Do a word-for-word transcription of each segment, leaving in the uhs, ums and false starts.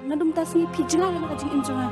Nadum ta sngi phi jngai na ka jingim jong nga.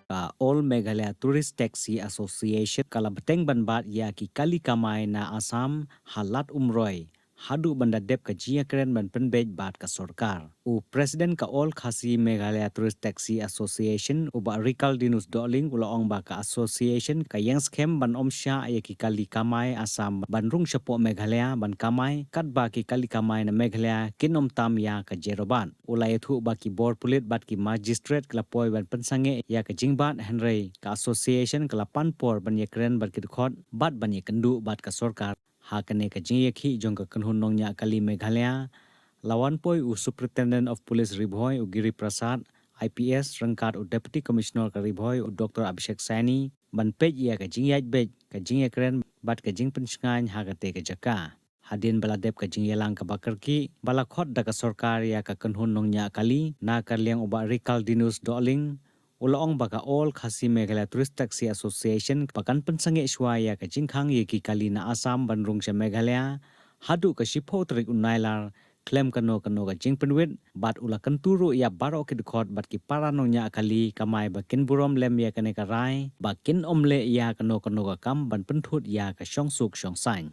Ka All Meghalaya Tourist Taxi Association ka la bteng ban bat ïa ki kali kamai na Assam ha Lad Umroi haduh ban da dep ka jingïakren ban pynbeit bad ka sorkar. U President ka All Khasi Meghalaya Tourist Taxi Association, u Bah Rikaldinus Dohling, u la ong ba ka association ka ïeng skhem ban ym shah ïa ki kali kamai Assam ban rung shapoh Meghalaya ban kamai, katba ki kali kamai na Meghalaya kin ym tam ïa ka Jerobat. U la ïathuh ba ki bor pulit bad ki magistrate ki la poi ban pynsangeh ïa ka jingbat, hynrei ka association ka la pan por ban ïakren bad ki dkhot bad ban ïakynduh bad ka sorkar. Ha kane ka jingïakhih jong ka kynhun nongñiah kali Meghalaya, la wan poi u Superintendent of Police Ri Bhoi, u Giri Prasad, I P S, ryngkat u Deputy Commissioner ka Ri Bhoi, u Doctor Abhishek Saini, ban peit ïa ka jingïaid beit, ka jingïakren bad ka jingpynshngaiñ ha kate ka jaka. Hadien ba la dep ka jingïalang kaba kyrkieh ba la khot da ka sorkar ïa ka kynhun nongñiah kali, na ka liang u Bah Rikaldinus Dohling u la ong ba ka All Khasi Meghalaya Tourist Taxi Association ba kan pynsangeh shuwa ïa ka jingkhang ïa ki kali na Assam ban rung sha Meghalaya haduh ka shiphew tarik u Nailar khlem kano kano ka jingpynwit, bad u la kyntu ruh ïa baroh ki dkhot bad ki para nongñiah kali kamai ba kin burom lem ïa kane ka rai ba kin ym leh ïa kano kano ka kam ban pynthut ïa ka shongsuk shongsaiñ.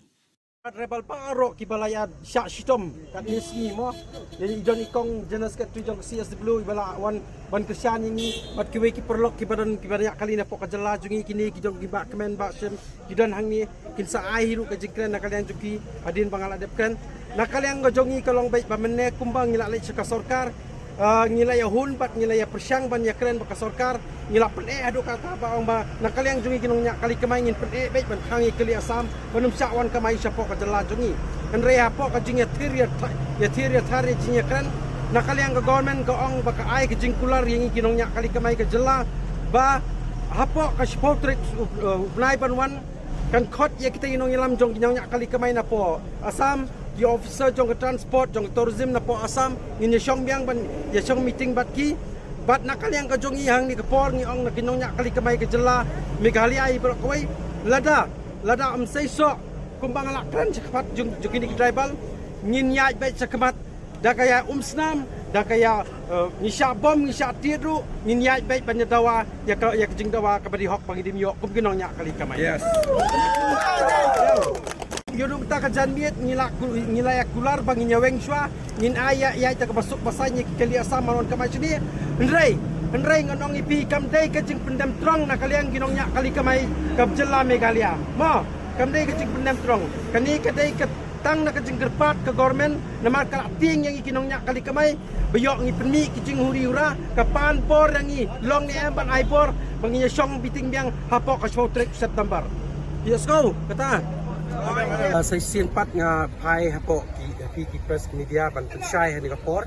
Rebel baroh kiba la ïa shah shitom katne sngi mo. Ïa i don i kong General Secretary jong ka C S W iba la wan ban kyrshan ïa ngi bad kiwei ki paralok kiba don kiba ñiah kali napoh ka jylla jong ngi, kine ki jong ki Bah Kmen, Bah Shem, ki don hangne, kin sa ai hi ruh ka jingkren na ka liang jong ki hadien ba nga la dep kren. Na ka liang ka jong ngi ka long beit ba mynne kumba ngi la leit sha ka sorkar, ah, ngi la ïa hun bad ngi la ïa pyrshang ban ïakren bad ka sorkar, ngi la pyneh haduh katta ba ong ba na ka liang jong ngi ki nongñiah kali kamai ngin pyneh beit ban khang ïa ki kali Assam ban ym shah wan kamai shapoh ka jylla jong ngi. Hynrei hapoh ka jingïathir ïa tha-, ïathir ïathar ïa jingïakren, na ka liang ka government ka ong ba ka ai ka jingkular ïa ngi ki nongñiah kali kamai ka jylla ba hapoh ka shiphew tarik u, u bnai ban wan kan khot ïa kita ki nongïalam jong ki nongñiah kali kamai napoh Assam, ki officer jong ka transport, jong ka tourism napoh Assam, ngin ïa shong biang ban ïa shong meeting bad ki. Bad na ka liang ka jong ngi hangne ka por ngi ong na ki nongñiah kali kamai ka jylla Meghalaya baroh kawei, lada, lada ym sei soh kumba nga la kren shakhmat jong, jong kine ki tribal, ngin ïaid beit shakhmat da ka ïa umsnam, da ka ïa, eh, ngi shah bom, ngi shah tied ruh, ngin ïaid beit ban ïa dawa ïa ka, ïa ka jingdawa kaba dei hok ba ngi dim ïoh kum ki nongñiah kali kamai. Yes. Ïa nangta ka janmiet ngi la ku-, ngi la ïa kular ba ngin ïa weng shuwa, ngin ai ïa, ïa ïa kaba suk ba saiñ ïa ki kali Assam ban wan kamai shane. Hynrei, hynrei ngan ong ïa phi kam dei ka jingpyndem trong na ka liang ki nongñiah kali kamai ka jylla Meghalaya. Mo, kam dei ka jingpyndem trong. Kane ka dei ka tang na ka jingkyrpad ka government, namar ka la tieng ïa ngi ki nongñiah kali kamai ba ïoh ngi pynmih ki jinghuri hura, ka pan por ïa ngi long ne em ban ai bor ba ngin ïa shong meeting biang hapoh ka shiphew tarik September. Ïa sngewbha kata. Ah, sa shisien pat nga phai hapoh ki, ki, ki press media ban pynshai ha kane ka por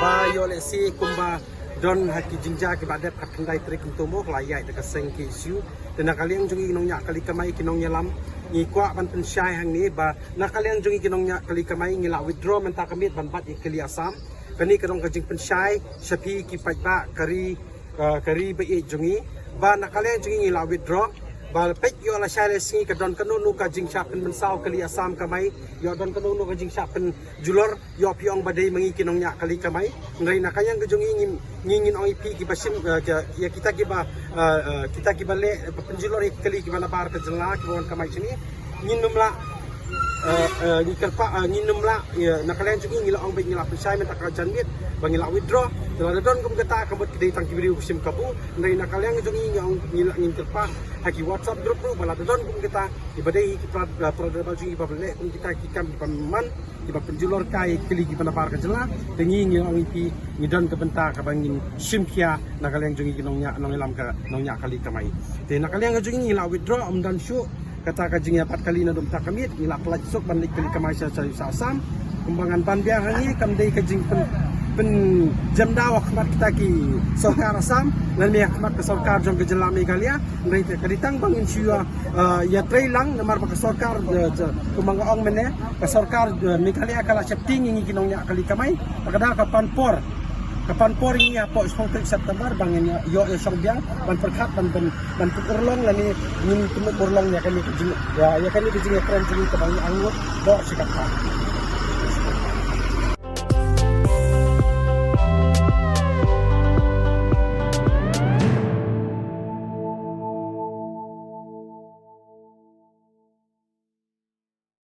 ba ïoh lehse kumba don ha ki jingjia kiba dep ha khyndai tarik kumto mo, ka la ïaid da ka seng K S U. Te na ka liang jong ngi ki nongñiah kali kamai ki nongïalam, ngi kwah ban pynshai hangne ba na ka liang jong ngi ki nongñiah kali kamai ngi la withdraw mynta ka miet ban bat ïa ki kali Assam. Kane ka dei ka jingpynshai sha phi ki paidbah ka ri, ah, ka ri ba ïeit jong ngi, ba na ka liang jong ngi ngi la withdraw. Ba peit ïoh lashai lashisngi ka don kano kano ka jingshah pynmynsaw kali Assam kamai, ïoh don kano kano ka jingshah pynjulor. Ïoh phi ong ba dei ma ngi ki nongñiah kali kamai. Hynrei na ka liang ka jong ngi ngin, ngi ngin ong ïa phi kiba shim, eh, ki, ïa kita kiba, eh, eh, kita kiba leh, eh, pynjulor ïa ki kali kiba nabar ka jylla kiba wan kamai shane. Ngin ym lah, eh, eh, ngi kyrpad, eh, ngin ym lah, ïa, na ka liang jong ngi ngi la ong ba ngi la pynshai mynta ka janmiet ba ngi la withdraw. Te lada don kum kata ka mut ki dei tang ki briew ba shim kabu. Hynrei na ka liang jong ngi ngi ong ngi la, ngin kyrpad ha ki WhatsApp group ruh ba lada don kum kata kiba dei ki para, para, para jong ngi ba leh kum kita ki kam kiba man, kiba pynjulor ïa ki kali kiba nabar ka jylla. Te ngi ngi ong ïa phi ngi don ka bynta kaba ngin shim khia na ka liang jong ngi ki nongñiah, nongïalam ka nongñiah kali kamai. Te na ka liang ka jong ngi ngi la withdraw, ym don shuh kata ka jingïabat kali naduh mynta ka miet, ngi la pyllait suk ban leit kali kamai sha, sha, sha Assam. Kumba ngan ban biang ha ngi kam dei ka jingpyn, pynjem daw ha khmat kita ki sorkar Assam, lane ha khmat ka sorkar jong ka jylla Meghalaya. Hynrei te ka dei tang ba ngin shu ïa, eh, ïatrei lang namar ba ka sorkar, eh, ja, kumba nga ong mynne, ka sorkar, eh, Meghalaya ka la sheptieng ïa ngi ki nongñiah kali kamai. Te ka da ka pan por Ka pan por ïa ngi hapoh shiphew tarik September ba ngin ïoh ïa shong biang ban pyrkhat ban ban ban pynurlong lane ngin pynurlong ïa kane ka jing ïa ïa kane ka jingïakren jong ngi kaba ngi angnud bor shi katta.